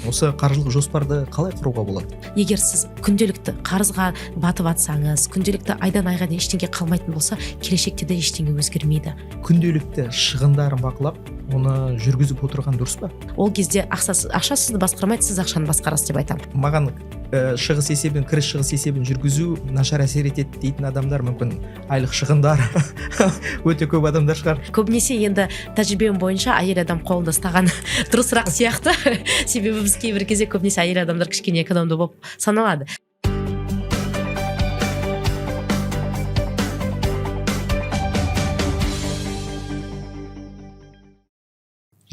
Осы қаржылық жоспарды қалай құруға болады? Егер сіз күнделікті қарызға батып атсаңыз, күнделікті айдан айға дейін ештеңе қалмайтын болса, келешекте де ештеңе өзгермейді. Күнделікті шығындарын бақылап, оны жүргізіп отырған дұрыс па? Ол кезде ақша сізді басқармайды, сіз ақшаны басқарасыз деп айтамын. Маған шығыс есебін, кіріс шығыс есебін жүргізу нашар әсер етеді дейтін адамдар, мүмкін, айлық шығындар өте көп адамдар шығар. Көбінесе енді тәжірибем бойынша әйел адам қолында ұстаған дұрысырақ сияқты, себебі біз кейбір кезде көбінесе әйел адамдар кішкене экономды болып саналады.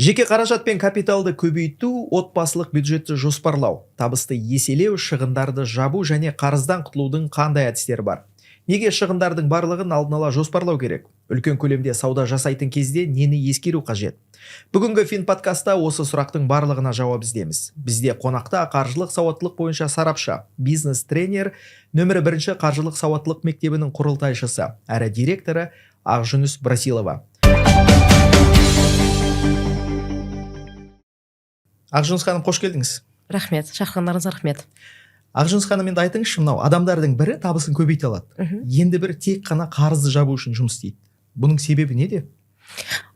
Жеке қаражат пен капиталды көбейту, отбасылық бюджетті жоспарлау, табысты еселеу, шығындарды жабу және қарыздан құтылудың қандай әдістері бар? Неге шығындардың барлығын алдын ала жоспарлау керек? Үлкен көлемде сауда жасайтын кезде нені ескеру қажет? Бүгінгі Фин подкастта осы сұрақтың барлығына жауап іздейміз. Бізде қонақта қаржылық сауаттылық бойынша сарапшы, бизнес тренер, нөмірі бірінші қаржылық сауаттылық мектебінің құрылтайшысы әрі директоры Ақжүніс Брасилова. Ақжүніс ханым, қош келдіңіз. Рахмет, шақырғандарыңызға рахмет. Ақжүніс ханым, енді айтыңызшы, мынау адамдардың бірі табысын көбейте алады, енді бірі тек қана қарызды жабу үшін жұмыс істейді. Бұның себебі неде?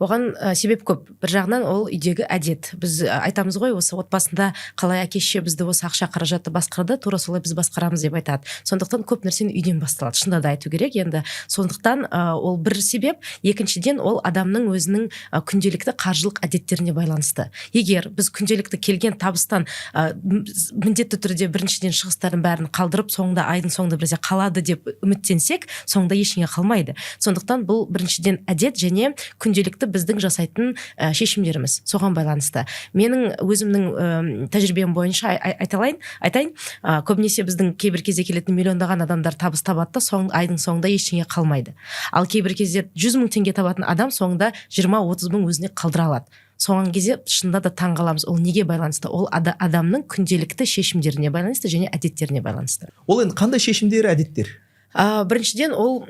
Оған себеп көп. Бір жағынан, ол үйдегі әдет. Біз айтамыз ғой, осы отбасында қалай әке шеше бізді осы ақша қаражатты басқарды, тура солай біз басқарамыз деп айтады. Сондықтан көп нәрсені үйден басталады, шынында да айту керек енді. Сондықтан ол бір себеп. Екіншіден, ол адамның өзінің күнделікті қаржылық әдеттеріне байланысты. Егер біз күнделікті келген табыстан міндетті түрде біріншіден шығыстардың бәрін қалдырып, соңында, айдың соңында бір нәрсе қалады деп үміттенсек, соңында ештеңе қалмайды. Сондықтан бұл біріншіден әдет және күнделікті біздің жасайтын шешімдеріміз, соған байланысты. Менің өзімнің тәжірибем бойынша айтайын, көбінесе біздің кейбір кезде келетін миллиондаған адамдар табыс табады да, айдың соңында ештеңе қалмайды. Ал кейбір кезде 100 000 теңге табатын адам соңында 20-30 мың өзіне қалдыра алады. Соған кезде шынында да таң қаламыз. Ол неге байланысты? Ол адамның күнделікті шешімдеріне байланысты және әдеттеріне байланысты. Ол енді қандай шешімдер, әдеттер? Біріншіден, ол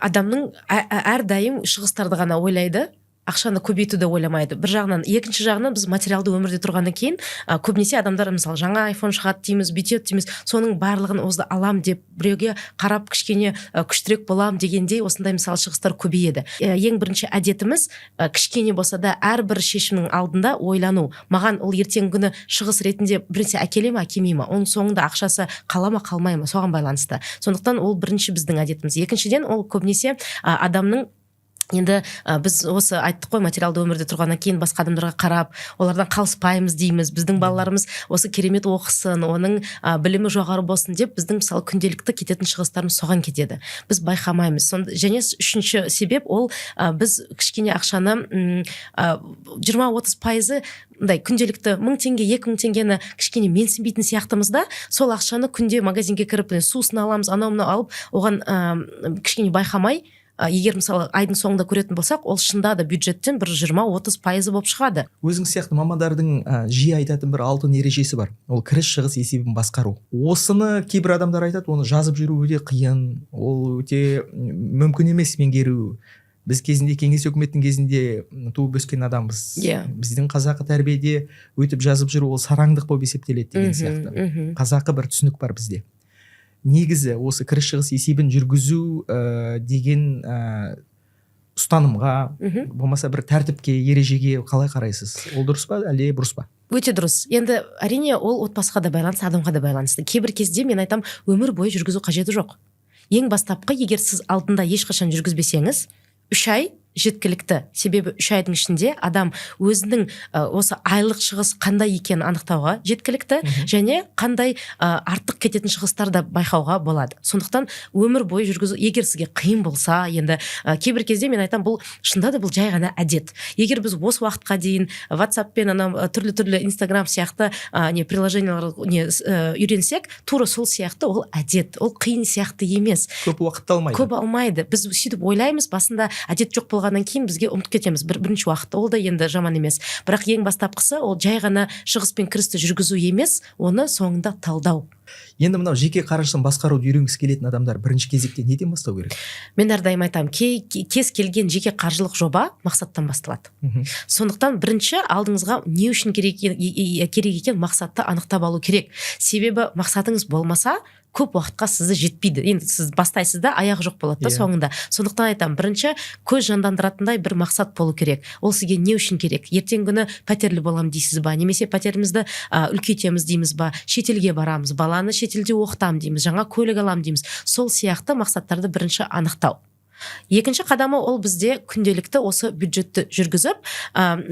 адамның әрдайым шығыстарды ғана ойлайды, ақшаны көбейтуді ойламайды бір жағынан. Екінші жағынан, біз материалды өмірде тұрғаннан кейін көбінесе адамдар, мысалы, жаңа айфон шығады дейміз, бүйтеді дейміз, соның барлығын осы алам деп, біреуге қарап кішкене күштірек болам дегендей, осындай, мысалы, шығыстар көбейеді. Ең бірінші әдетіміз кішкене болса да әрбір шешімнің алдында ойлану: маған ол ертеңгі күні шығыс ретінде біресе әкеле ма, әкелмей ма, оның соңында ақшасы қала ма, қалмай ма, соған байланысты. Сондықтан ол бірінші біздің әдетіміз. Екіншіден, ол көбінесе адамның енді біз осы айттық қой, материалды өмірде тұрғаннан кейін басқа адамдарға қарап, олардан қалыспаймыз дейміз. Біздің балаларымыз осы керемет оқысын, оның білімі жоғары болсын деп, біздің, мысалы, күнделікті кететін шығыстарымыз соған кетеді, біз байқамаймыз. Және үшінші себеп ол біз кішкене ақшаны 20-30 пайызы мындай күнделікті 1000 теңге, 2000 теңгені кішкене менсінбейтін сияқтымыз да, сол ақшаны күнде магазинге кіріп, міне, сусын аламыз, анау мынау алып, оған кішкене байқамай, егер, мысалы, айдың соңында көретін болсақ, ол шынында да бюджеттен бір 20-30 пайызы болып шығады. Өзіңіз сияқты мамандардың жиі айтатын бір алтын ережесі бар, ол кіріс шығыс есебін басқару. Осыны кейбір адамдар айтады, оны жазып жүру өте қиын, ол өте мүмкін емес меңгеру. Біз кезінде кеңес өкіметінің кезінде туып өскен адамбыз. Біздің қазақы тәрбиеде өйтіп жазып жүру ол сараңдық болып есептеледі деген сияқты қазақы бір түсінік бар бізде. Негізі осы кіріс шығыс есебін жүргізу деген ұстанымға, болмаса бір тәртіпке, ережеге қалай қарайсыз? Ол дұрыс па, әлде бұрыс па? Өте дұрыс. Енді, әрине, ол отбасыға да байланысты, адамға да байланысты. Кейбір кезде мен айтам, өмір бойы жүргізу қажеті жоқ. Ең бастапқы, егер сіз алдында ешқашан жүргізбесеңіз, 3 ай жеткілікті. Себебі 3 айдың ішінде адам өзінің осы айлық шығыс қандай екенін анықтауға жеткілікті және қандай артық кететін шығыстарды байқауға болады. Сондықтан өмір бойы жүргізу, егер сізге қиын болса, енді кейбір кезде мен айтамын, бұл шынында да бұл жай ғана әдет. Егер біз осы уақытқа дейін WhatsApp пен анау түрлі түрлі Инстаграм сияқты не приложениялар не үйренсек, тура сол сияқты ол әдет, ол қиын сияқты емес. Көп уақытты алмайды. Көп алмайды. Біз сөйтіп ойлаймыз басында, әдет жоқ болғаннан. болғаннан кейін бізге ұмытып кетеміз бірінші уақытта. Ол да енді жаман емес, бірақ ең бастапқысы ол жай ғана шығыс пен кірісті жүргізу емес, оны соңында талдау. Енді мынау жеке қаржысын басқаруды үйренгісі келетін адамдар бірінші кезекте неден бастау керек? Мен әрдайым айтамын, кез келген жеке қаржылық жоба мақсаттан басталады. Сондықтан бірінші алдыңызға не үшін керек екен, мақсатты анықтап алу керек. Себебі мақсатыңыз болмаса, көп уақытқа сізді жетпейді. Енді сіз бастайсыз да, аяғы жоқ болады да соңында. Сондықтан айтамын, бірінші көз жандандыратындай бір мақсат болу керек. Ол сізге не үшін керек? Ертеңгі күні пәтерлі боламын дейсіз ба, немесе пәтерімізді үлкейтеміз дейміз ба, шетелге барамыз, баланы шетелде оқытамын дейміз, жаңа көлік аламын дейміз. Сол сияқты мақсаттарды бірінші анықтау. Екінші қадамы ол бізде күнделікті осы бюджетті жүргізіп,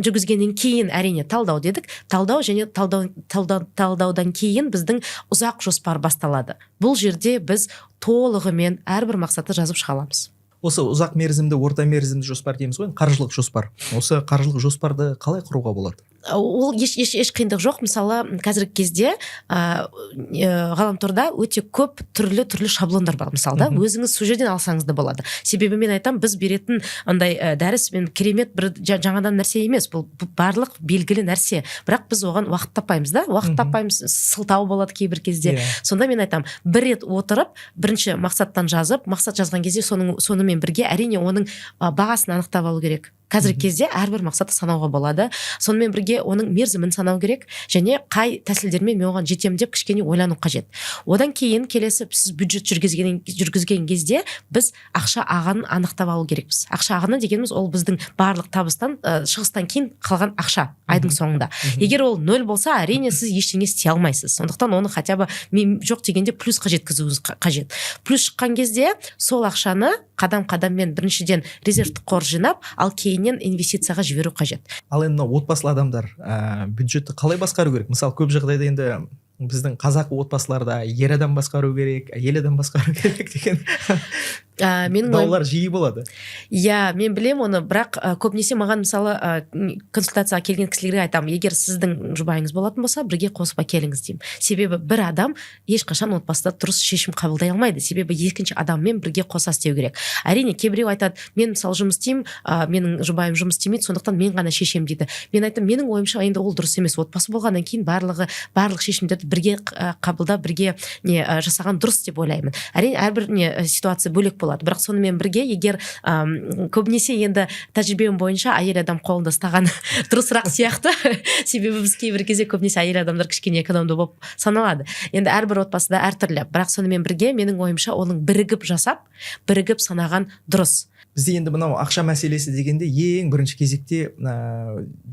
жүргізгеннен кейін, әрине, талдау дедік. Талдау және талдаудан кейін біздің ұзақ жоспар басталады. Бұл жерде біз толығымен әрбір мақсатты жазып шыға аламыз. Осы ұзақ мерзімді, орта мерзімді жоспар дейміз ғой енді, қаржылық жоспар. Осы қаржылық жоспарды қалай құруға болады? Ол еш қиындық жоқ. Мысалы, қазіргі кезде ғаламторда өте көп түрлі түрлі шаблондар бар, мысалы, да. Өзіңіз сол жерден алсаңыз да болады. Себебі мен айтамын, біз беретін андай дәріс мен керемет бір жаңадан нәрсе емес, бұл барлық белгілі нәрсе, бірақ біз оған уақыт таппаймыз да, уақыт таппаймыз, сылтау болады кейбір кезде. Сонда мен айтамын, бір рет отырып, бірінші мақсаттан жазып, мақсат жазған кезде сонымен бірге, әрине, оның бағасын анықтап алу керек. Қазіргі кезде әрбір мақсатты санауға болады. Сонымен бірге оның мерзімін санау керек және қай тәсілдермен мен оған жетемін деп кішкене ойлану қажет. Одан кейін келесі сіз бюджет жүргізген кезде біз ақша ағынын анықтап алу керекпіз. Ақша ағыны дегеніміз ол біздің барлық табыстан, шығыстан кейін қалған ақша айдың соңында. Егер ол нөл болса, әрине, сіз ештеңе істей алмайсыз. Сондықтан оны хотя бы мен жоқ дегенде плюсқа жеткізуіңіз қажет. Плюс шыққан кезде сол ақшаны қадам қадаммен біріншіден резервтік қор жинап, ал кейіннен инвестицияға жіберу қажет. Ал енді мынау отбасылы адамдар бюджетті қалай басқару керек? Мысалы, көп жағдайда енді біздің қазақы отбасыларда ер адам басқару керек, әйел адам басқару керек деген Менің ойым даулар жиі болады. Иә, мен білемін оны, бірақ көбінесе маған, мысалы, консультацияға келген кісілерге айтамын: егер сіздің жұбайыңыз болатын болса, бірге қосып әкеліңіз деймін. Себебі бір адам ешқашан отбасыда дұрыс шешім қабылдай алмайды, себебі екінші адаммен бірге қоса істеу керек. Әрине, кейбіреу айтады: мен, мысалы, жұмыс істеймін, менің жұбайым жұмыс істемейді, сондықтан мен ғана шешемін дейді. Мен айтамын, менің ойымша, енді ол дұрыс емес. Отбасы болғаннан кейін барлығы барлық шешімдерді бірге қабылдап, бірге не жасаған дұрыс деп ойлаймын. Әрине, әрбір не ситуация бөлек болады, бірақ сонымен бірге егер көбінесе енді тәжірибем бойынша әйел адам қолында ұстаған дұрысырақ сияқты. Себебі біз кейбір кезде көбінесе әйел адамдар кішкене экономды болып саналады. Енді әрбір отбасыда әртүрлі, бірақ сонымен бірге менің ойымша, оның бірігіп жасап, бірігіп санаған дұрыс. Бізде енді мынау ақша мәселесі дегенде ең бірінші кезекте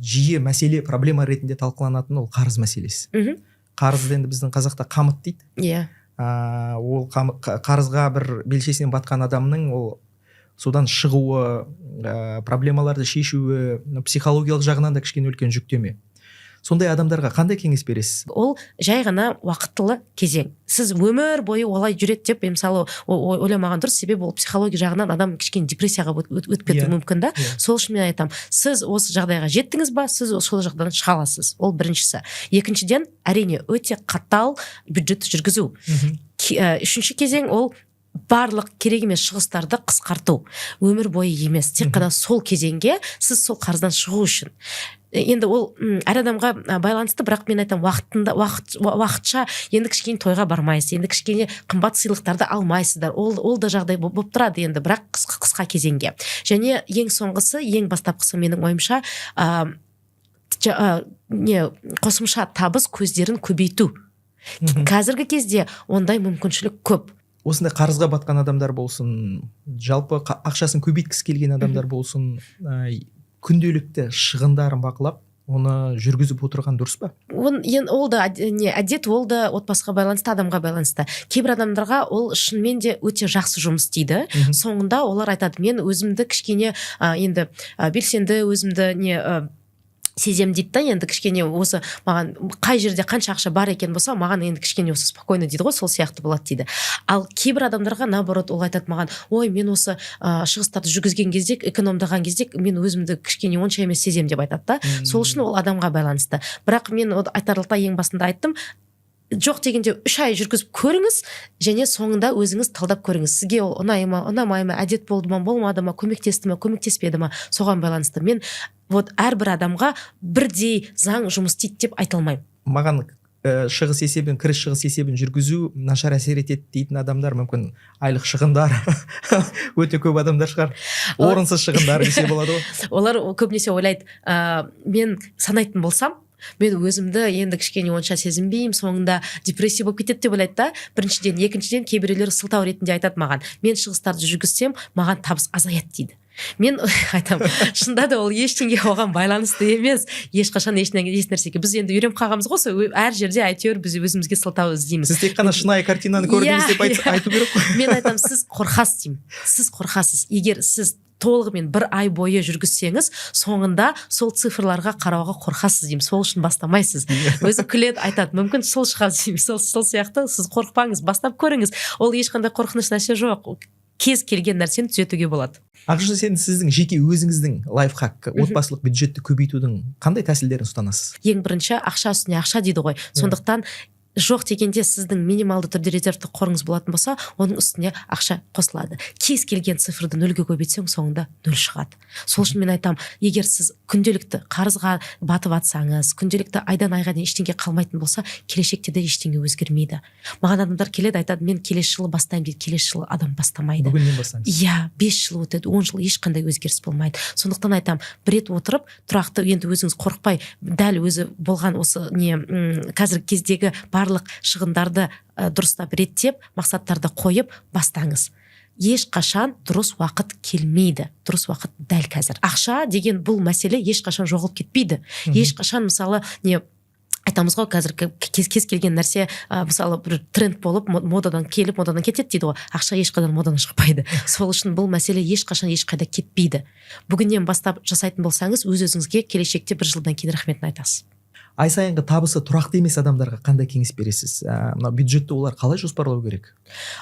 жиі мәселе, проблема ретінде талқыланатын ол қарыз мәселесі. Қарызды енді біздің қазақта қамыт дейді. Ол қарызға бір белшесінен батқан адамның ол содан шығуы, проблемаларды шешуі психологиялық жағынан да кішкене үлкен жүктеме. Сондай адамдарға қандай кеңес бересіз? Ол жай ғана уақытылы кезең. Сіз өмір бойы олай жүреді деп мен, мысалы, ойламаған дұрыс. Себебі ол психология жағынан адам кішкене депрессияға өтіп кетуі мүмкін да. Сол үшін мен айтамын, сіз осы жағдайға жеттіңіз ба, сіз сол жағдайдан шыға аласыз. Ол біріншісі. Екіншіден, әрине, өте қатал бюджетті жүргізу. Үшінші кезең ол барлық керек емес шығыстарды қысқарту. Өмір бойы емес, тек қана сол кезеңге, сіз сол қарыздан шығу үшін. Енді ол әр адамға байланысты, бірақ мен айтамын, уақытында уақытша енді кішкене тойға бармайсыз, енді кішкене қымбат сыйлықтарды алмайсыздар. Ол да жағдай болып тұрады енді, бірақ қысқа кезеңге. Және ең соңғысы, ең бастапқысы, менің ойымша, не қосымша табыс көздерін көбейту. Қазіргі кезде ондай мүмкіншілік көп. Осындай қарызға батқан адамдар болсын, жалпы ақшасын көбейткісі келген адамдар болсын, күнделікті шығындарын бақылап, оны жүргізіп отырған дұрыс па? Ол да не әдет, ол да отбасыға байланысты, адамға байланысты. Кейбір адамдарға ол шынымен де өте жақсы жұмыс істейді. Соңында олар айтады: мен өзімді кішкене енді белсенді өзімді не сеземін дейді да. Енді кішкене осы маған қай жерде қанша ақша бар екен болса, маған енді кішкене осы спокойно дейді ғой, сол сияқты болады дейді. Ал кейбір адамдарға наоборот, ол айтады маған: ой, мен осы шығыстарды жүргізген кезде, экономдаған кезде мен өзімді кішкене онша емес сеземін деп айтады да. Сол үшін ол адамға байланысты. Бірақ мен айтарлықтай ең басында айттым. Жоқ дегенде 3 ай жүргізіп көріңіз және соңында өзіңіз талдап көріңіз: сізге ол ұнай ма, ұнамай ма, әдет болды ма, болмады ма, көмектесті ма, көмектеспеді ма. Соған байланысты мен вот әрбір адамға бірдей заң жұмыс істейді деп айта алмаймын. Маған шығыс есебін, кіріс шығыс есебін жүргізу нашар әсер етеді дейтін адамдар, мүмкін, айлық шығындар өте көп адамдар шығар, орынсыз шығындар десе болады ғой. Олар көбінесе ойлайды: мен санайтын болсам, мен өзімді енді кішкене онша сезінбеймін, соңында депрессия болып кетеді деп ойлайды да, біріншіден. Екіншіден, кейбіреулер сылтау ретінде айтады маған: «Мен шығыстарды жүргізсем, маған табыс азаяды», – дейді. Мен айтамын: шынында да ол ештеңе оған байланысты емес, ешқашан еш нәрсеге. Біз енді үйреніп қалғанбыз ғой сол, әр жерде әйтеуір біз өзімізге сылтау іздейміз. Сіз тек қана шынайы картинаны көрдіңіз деп айту керек қой. Мен айтамын: сіз қорқасыз деймін, сіз қорқасыз. Егер сіз толығымен бір ай бойы жүргізсеңіз, соңында сол цифрларға қарауға қорқасыз деймін, сол үшін бастамайсыз. Өзі күледі, айтады: «Мүмкін, сол шығар», – деймін. Сол сияқты сіз қорықпаңыз, бастап көріңіз. Ол ешқандай қорқыныш нәрсе жоқ, кез келген нәрсені түзетуге болады. Ақжүз, сен, сіздің жеке өзіңіздің лайфхак, отбасылық бюджетті көбейтудің қандай тәсілдерін ұстанасыз? Ең бірінші, ақша үстіне ақша дейді ғой. Сондықтан жоқ дегенде сіздің минималды түрде резервтік қорыңыз болатын болса, оның үстіне ақша қосылады. Кез келген цифрды нөлге көбейтсең, соңында нөл шығады. Сол үшін мен айтамын: егер сіз күнделікті қарызға батып жатсаңыз, күнделікті айдан айға дейін ештеңе қалмайтын болса, келешекте де ештеңе өзгермейді. Маған адамдар келеді, айтады: «Мен келесі жылы бастаймын», – дейді. Келесі жылы адам бастамайды. Бүгіннен бастаңыз. Иә, 5 жыл өтеді, 10 жыл, ешқандай өзгеріс болмайды. Сондықтан айтамын: бір рет отырып, тұрақты енді өзіңіз қорықпай, дәл өзі болған осы не, қазіргі кездегі барлық шығындарды дұрыстап реттеп, мақсаттарды қойып бастаңыз. Ешқашан дұрыс уақыт келмейді, дұрыс уақыт дәл қазір. Ақша деген бұл мәселе ешқашан жоғалып кетпейді, ешқашан. Мысалы, не айтамыз ғой, қазір кез келген нәрсе, мысалы, бір тренд болып, модадан келіп, модадан кетеді дейді ғой. Ақша ешқашан модадан шықпайды. Сол үшін бұл мәселе ешқашан ешқайда кетпейді. Бүгіннен бастап жасайтын болсаңыз, өз өзіңізге келешекте бір жылдан кейін рахметін айтасыз. Ай сайынғы табысы тұрақты емес адамдарға қандай кеңес бересіз? Мынау бюджетті олар қалай жоспарлау керек?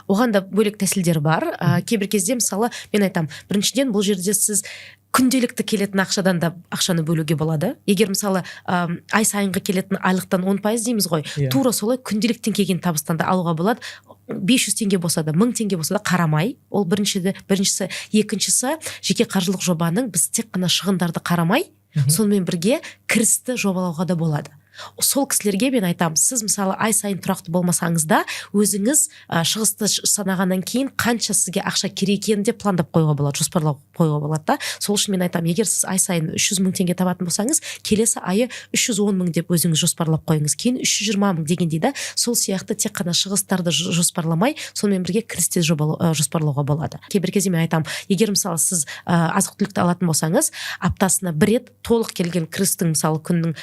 Оған да бөлек тәсілдер бар. Кейбір кезде, мысалы, мен айтамын: біріншіден, бұл жерде сіз күнделікті келетін ақшадан да ақшаны бөлуге болады. Егер, мысалы, ай сайынғы келетін айлықтан 10% дейміз ғой, тура солай күнделіктен келген табыстан да алуға болады, 500 теңге болса да, 1000 теңге болса да қарамай. Ол біріншісі. Екіншісі, жеке қаржылық жобаның біз тек қана шығындарды қарамай, сонымен бірге кірісті жобалауға да болады. Сол кісілерге мен айтамын: сіз, мысалы, ай сайын тұрақты болмасаңыз да, өзіңіз шығысты санағаннан кейін қанша сізге ақша керек екенін де пландап қоюға болады, жоспарлап қоюға болады да. Сол үшін мен айтамын: егер сіз ай сайын 300 мың теңге табатын болсаңыз, келесі айы 310 мың деп өзіңіз жоспарлап қойыңыз, кейін 320 мың дегендей да. Сол сияқты тек қана шығыстарды жоспарламай, сонымен бірге кірісті жоспарлауға болады. Кейбір кезде мен айтамын: егер, мысалы, сіз азық түлікті алатын болсаңыз, аптасына бір рет толық келген кірістің, мысалы, күннің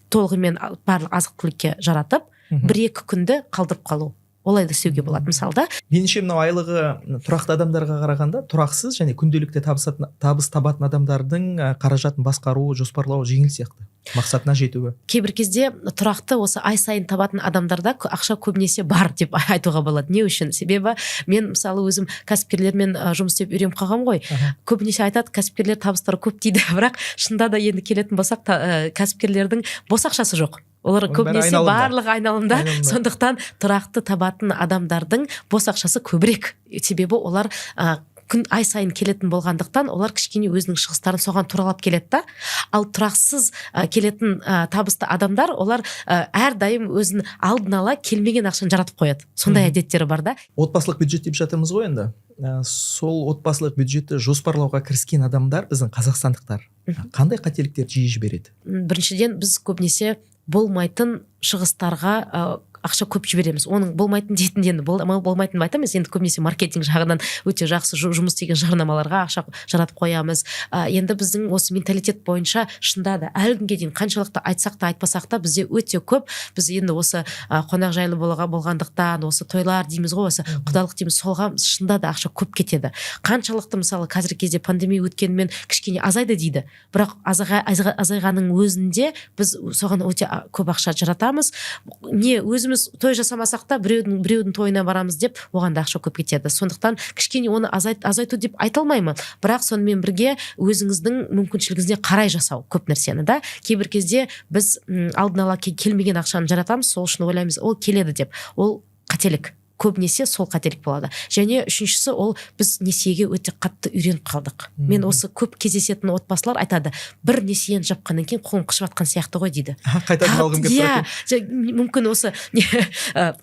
толығымен барлық азық түлікке жаратып, бір екі күнді қалдырып қалу, олай да істеуге болады, мысалы да. Меніңше, мынау айлығы тұрақты адамдарға қарағанда тұрақсыз және күнделікті табыс табатын адамдардың қаражатын басқаруы, жоспарлауы жеңіл сияқты, мақсатына жетуі. Кейбір кезде тұрақты осы ай сайын табатын адамдарда ақша көбінесе бар деп айтуға болады. Не үшін? Себебі мен, мысалы, өзім кәсіпкерлермен жұмыс істеп үйреніп қалғанмын ғой. Көбінесе айтады: кәсіпкерлер табыстары көп дейді. Бірақ шынында да енді келетін болсақ, кәсіпкерлердің бос ақшасы жоқ, олар Оның бәрі көбінесе айналымда. барлығы айналымда. Айналымда. Сондықтан тұрақты табатын адамдардың бос ақшасы көбірек, себебі олар күн ай сайын келетін болғандықтан, олар кішкене өзінің шығыстарын соған туралап келеді да. Ал тұрақсыз келетін табысты адамдар, олар әрдайым өзін алдын ала келмеген ақшаны жаратып қояды, сондай әдеттері бар да. Отбасылық бюджет деп жатырмыз ғой енді. Сол отбасылық бюджетті жоспарлауға кіріскен адамдар, біздің қазақстандықтар қандай қателіктер жиі жібереді? Біріншіден, біз көбінесе болмайтын шығыстарға ақша көп жібереміз. Оның болмайтын дейтін енді болмайтын деп айтамыз енді, көбінесе маркетинг жағынан өте жақсы жұмыс істеген жарнамаларға ақша жаратып қоямыз. Енді біздің осы менталитет бойынша, шынында да, әлі күнге дейін қаншалықты айтсақ та, айтпасақ та, бізде өте көп, біз енді осы қонақжайлы болғандықтан, осы тойлар дейміз ғой, осы құдалық дейміз, солға шынында да ақша көп кетеді. Қаншалықты, мысалы, қазіргі кезде пандемия өткенімен кішкене азайды дейді, бірақ азайғанның өзінде біз соған өте көп ақша жаратамыз. Не өзіміз Өзіміз той жасамасақ та, біреудің тойына барамыз деп, оған да ақша көп кетеді. Сондықтан кішкене оны азайту деп айта алмаймын, бірақ сонымен бірге өзіңіздің мүмкіншілігіңізге қарай жасау көп нәрсені да. Кейбір кезде біз алдын ала келмеген ақшаны жаратамыз, сол үшін ойлаймыз, ол келеді деп. Ол қателік, көбінесе сол қателік болады. Және үшіншісі, ол біз несиеге өте қатты үйреніп қалдық. Мен осы көп кездесетін отбасылар айтады: «Бір несиені жапқаннан кейін қолым қышып жатқан сияқты ғой», – дейді. Қайтадан алғым келіп Иә. тұр екен. Мүмкін осы не,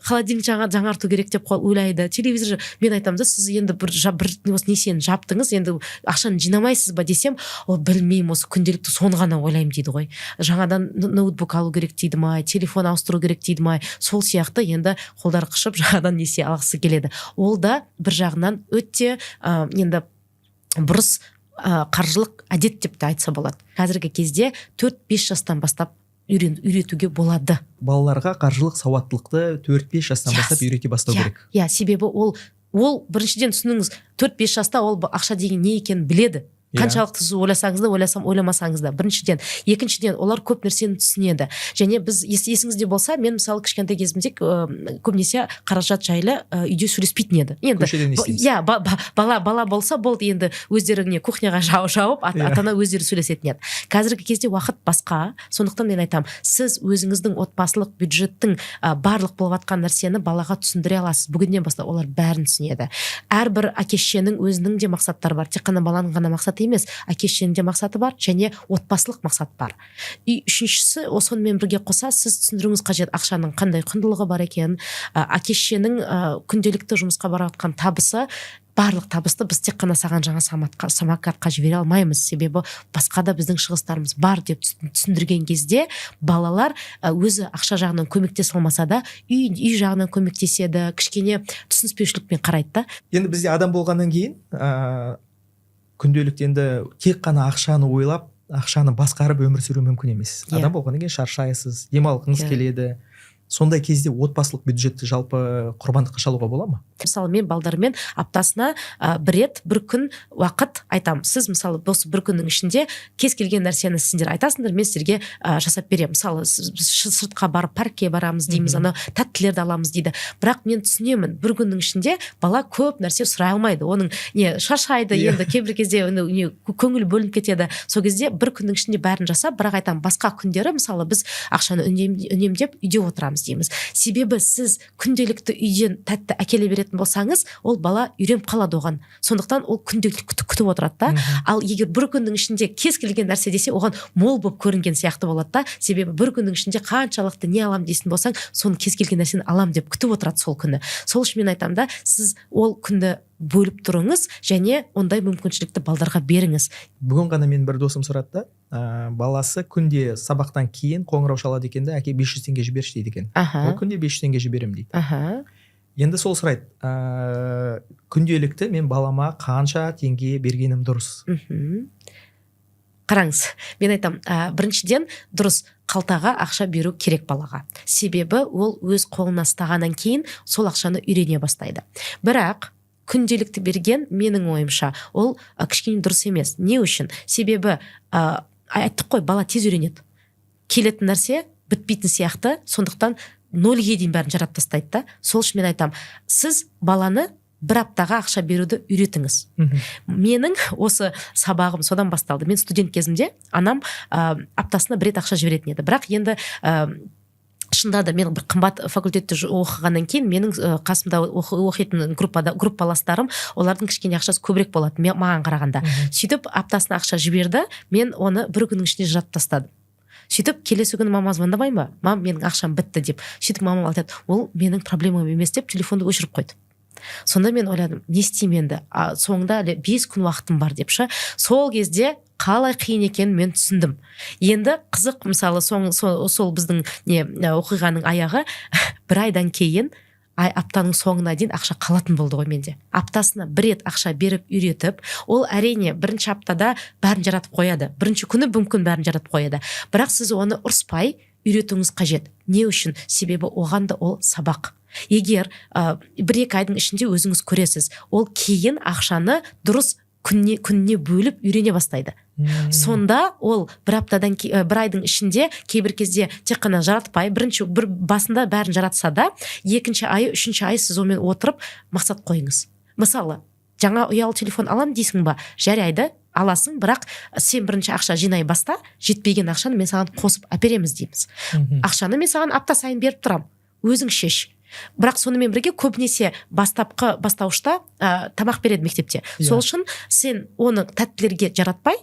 холодильник жаңарту керек деп ойлайды, телевизор. Мен айтамын да: «Сіз енді бір осы несиені жаптыңыз, енді ақшаны жинамайсыз ба?» – десем, ол: «Білмеймін, осы күнделікті соны ғана ойлаймын», – дейді ғой. Жаңадан ноутбук алу керек дейді ма, телефон ауыстыру керек дейді ма, сол сияқты енді қолдары қышып, жаңадан несие алғысы келеді. Ол да бір жағынан өте енді бұрыс қаржылық әдет деп те айтса болады. Қазіргі кезде 4-5 жастан бастап үйретуге болады. Балаларға қаржылық сауаттылықты 4-5 жастан бастап үйрете бастау керек. Иә, себебі ол біріншіден, түсініңіз, 4-5 жаста ол ақша деген не екенін біледі. Қаншалықты сіз ойласаңыз да, ойламасаңыз да, біріншіден. Екіншіден, олар көп нәрсені түсінеді. Және біз, есіңізде болса, мен, мысалы, кішкентай кезімде көбінесе қаражат жайлы үйде сөйлеспейтін еді енді. Көшеден естиміз. Иә, бала болса болды, енді өздеріне кухняға жауып, ата ана өздері сөйлесетін еді. Қазіргі кезде уақыт басқа, сондықтан мен айтамын: сіз өзіңіздің отбасылық бюджеттің барлық болып жатқан нәрсені балаға түсіндіре аласыз бүгіннен бастап, олар бәрін түсінеді. Әрбір әке шешенің өзінің де мақсаттары бар, тек қана баланың ғана мақсаты емес, әке шешенің де мақсаты бар және отбасылық мақсат бар. И үшіншісі, ол сонымен бірге қоса сіз түсіндіруіңіз қажет ақшаның қандай құндылығы бар екенін, әке шешенің күнделікті жұмысқа барып жатқан табысы, барлық табысты біз тек қана саған жаңа самокатқа жібере алмаймыз, себебі басқа да біздің шығыстарымыз бар деп түсіндірген кезде балалар өзі ақша жағынан көмектесе алмаса да, үй жағынан көмектеседі, кішкене түсініспеушілікпен қарайды да. Енді бізде адам болғаннан кейін күнделікті енді тек қана ақшаны ойлап, ақшаны басқарып өмір сүру мүмкін емес. Адам болғаннан кейін шаршайсыз, демалғыңыз келеді. Сондай кезде отбасылық бюджетті жалпы құрбандыққа шалуға бола ма? Мысалы, мен балдармен аптасына бір рет, бір күн уақыт айтамын: сіз, мысалы, осы бір күннің ішінде кез келген нәрсені сендер айтасыңдар, мен сіздерге жасап беремін. Мысалы, біз сыртқа барып, паркке барамыз дейміз, анау тәттілерді аламыз дейді. Бірақ мен түсінемін, бір күннің ішінде бала көп нәрсе сұрай алмайды, оның не шаршайды. Енді кейбір кезде енді не, көңіл бөлініп кетеді. Сол кезде бір күннің ішінде бәрін жасап, бірақ айтамын, басқа күндері, мысалы, біз ақшаны үнемдеп үйде отырамыз дейміз. Себебі сіз күнделікті үйден тәтті әкеле беретін болсаңыз, ол бала үйреніп қалады оған, сондықтан ол күнделікті күтіп отырады да. Ал егер бір күннің ішінде кез келген нәрсе десе, оған мол болып көрінген сияқты болады да, себебі бір күннің ішінде қаншалықты не алам дейсің болсаң, соны кез келген нәрсені алам деп күтіп отырады сол күні. Сол үшін мен айтамын да, сіз ол күнді бөліп тұрыңыз және ондай мүмкіншілікті балдарға беріңіз. Бүгін ғана мен бір досым сұрады да, баласы күнде сабақтан кейін қоңырау шалады екен да, «Әке, 500 теңге жіберші», – дейді екен. Ол күнде 500 теңге жіберемін дейді. Енді сол сұрайды: күнделікті мен балама қанша теңге бергенім дұрыс? Қараңыз, мен айтамын, біріншіден, дұрыс, қалтаға ақша беру керек балаға, себебі ол өз қолына ұстағаннан кейін сол ақшаны үйрене бастайды. Бірақ күнделікті берген, менің ойымша, ол кішкене дұрыс емес. Не үшін? Себебі айттық қой, бала тез үйренеді, келетін нәрсе бітпейтін сияқты, сондықтан нольге дейін бәрін жарап тастайды да. Сол үшін мен айтамын, сіз баланы бір аптаға ақша беруді үйретіңіз. Менің осы сабағым содан басталды. Мен студент кезімде анам аптасына бір рет ақша жіберетін еді. Бірақ енді шынында да мен бір қымбат факультетте оқығаннан кейін менің қасымда оқитын группаластарым, олардың кішкене ақшасы көбірек болатын маған қарағанда. Сөйтіп аптасына ақша жіберді, мен оны бір күннің ішінде жинап тастадым. Сөйтіп келесі күні мама звондамай ма: «Мам, менің ақшам бітті», – деп. Сөйтіп мамам айтады: «Ол менің проблемам емес», – деп телефонды өшіріп қойды. Сонда мен ойладым: не істеймін енді, соңында әлі 5 күн уақытым бар деп ше. Сол кезде қалай қиын екенін мен түсіндім. Енді қызық, мысалы, сол біздің не, оқиғаның аяғы бір айдан кейін, аптаның соңына дейін ақша қалатын болды ғой менде. Аптасына бір рет ақша беріп үйретіп, ол, әрине, бірінші аптада бәрін жаратып қояды, бірінші күні мүмкін бәрін жаратып қояды, бірақ сіз оны ұрыспай үйретуіңіз қажет. Не үшін? Себебі оған да ол сабақ. Егер 1-2 айдың ішінде өзіңіз көресіз, ол кейін ақшаны дұрыс Күніне бөліп үйрене бастайды. Сонда ол бір аптадан бір айдың ішінде кейбір кезде тек қана жаратпай, бірінші бір басында бәрін жаратса да, екінші айы, үшінші айы сіз онымен отырып мақсат қойыңыз. Мысалы, жаңа ұялы телефон алам дейсің ба? Жарайды, аласың, бірақ сен бірінші ақша жинай баста, жетпеген ақшаны мен саған қосып әпереміз дейміз. Ақшаны мен саған апта сайын беріп тұрамын, өзің шеш. Бірақ сонымен бірге көбінесе бастапқы бастауышта тамақ береді мектепте. Сол үшін сен оны тәттілерге жаратпай,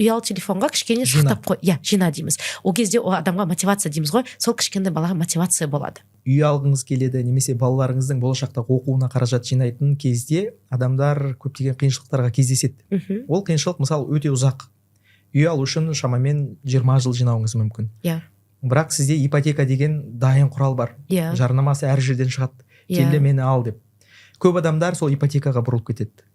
ұялы телефонға кішкене Жина. сақтап қой, иә, жина дейміз. Ол кезде ол адамға мотивация дейміз ғой, сол кішкентай балаға мотивация болады. Үй алғыңыз келеді немесе балаларыңыздың болашақта оқуына қаражат жинайтын кезде адамдар көптеген қиыншылықтарға кездеседі. Ол қиыншылық, мысалы, өте ұзақ. Үй алу үшін шамамен 20 жыл жинауыңыз мүмкін. Бірақ сізде ипотека деген дайын құрал бар. Жарнамасы әр жерден шығады, кел де мені ал деп. Көп адамдар сол ипотекаға бұрылып кетеді.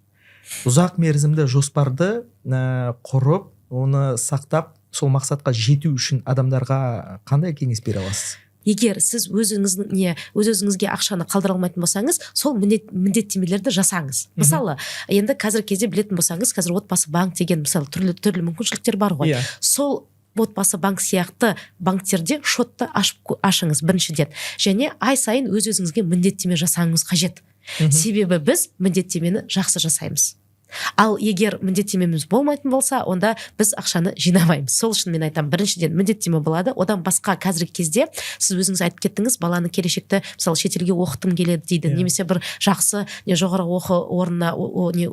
Ұзақ мерзімді жоспарды құрып, оны сақтап, сол мақсатқа жету үшін адамдарға қандай кеңес бере аласыз? Егер сіз өзіңіздің не өз өзіңізге ақшаны қалдыра алмайтын болсаңыз, сол міндеттемелерді жасаңыз. Мысалы, енді қазіргі кезде білетін болсаңыз, қазір Отбасы банк деген, мысалы, түрлі түрлі мүмкіншіліктер бар ғой. Сол Отбасы банк сияқты банктерде шотты ашыңыз біріншіден және ай сайын өз өзіңізге міндеттеме жасауыңыз қажет. Себебі біз міндеттемені жақсы жасаймыз, ал егер міндеттемеміз болмайтын болса, онда біз ақшаны жинамаймыз. Сол үшін мен айтамын, біріншіден, міндеттеме болады. Одан басқа, қазіргі кезде сіз өзіңіз айтып кеттіңіз, баланы келешекті, мысалы, шетелге оқытқым келеді дейді немесе бір жақсы не жоғарғы оқу орнына не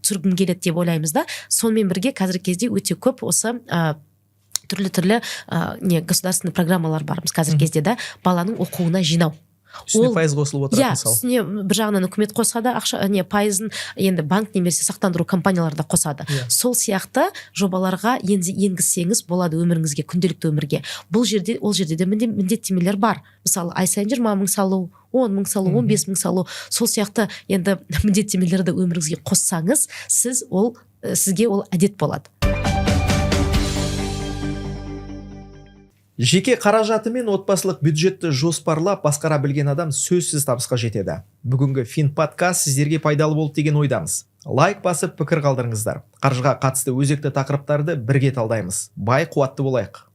түсіргім келеді деп ойлаймыз да. Сонымен бірге қазіргі кезде өте көп осы түрлі түрлі не государственный программалар бар қазіргі кезде да, баланың оқуына жинау. Үстіне пайыз қосылып отырады, мысалы. Үстіне бір жағынан үкімет қосады ақша не пайызын, енді банк немесе сақтандыру компаниялары да қосады. Сол сияқты жобаларға енді енгізсеңіз болады өміріңізге, күнделікті өмірге. Бұл жерде, ол жерде де міндеттемелер бар. Мысалы, ай сайын 20 000 салу, 10 000 салу, 15 000 салу. Сол сияқты енді міндеттемелерді өміріңізге қоссаңыз, сізге ол әдет болады. Жеке қаражаты мен отбасылық бюджетті жоспарлап басқара білген адам сөзсіз табысқа жетеді. Бүгінгі Фин подкаст сіздерге пайдалы болды деген ойдамыз. Лайк басып, пікір қалдырыңыздар. Қаржыға қатысты өзекті тақырыптарды бірге талдаймыз. Бай қуатты болайық.